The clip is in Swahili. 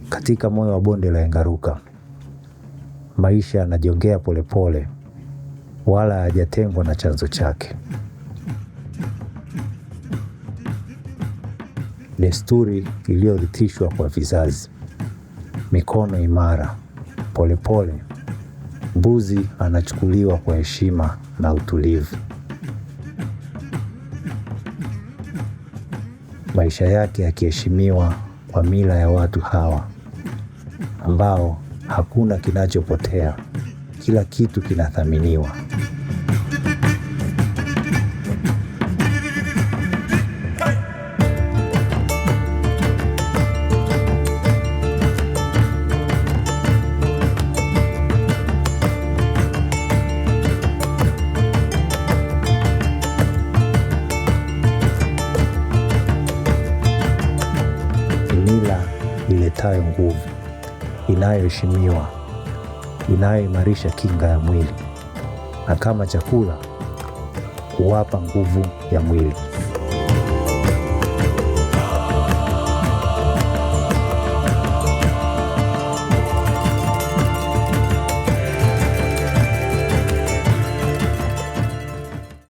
Katika moyo wa bonde la Engaruka, maisha yanajongea polepole, wala hayajatengwa na chanzo chake. Desturi iliyorithishwa kwa vizazi, mikono imara, polepole, mbuzi anachukuliwa kwa heshima na utulivu. Maisha yake yakiheshimiwa kwa mila ya watu hawa ambao hakuna kinachopotea, kila kitu kinathaminiwa. Ni mila iletayo nguvu, inayoheshimiwa, inayoimarisha kinga ya mwili, na kama chakula huwapa nguvu ya mwili.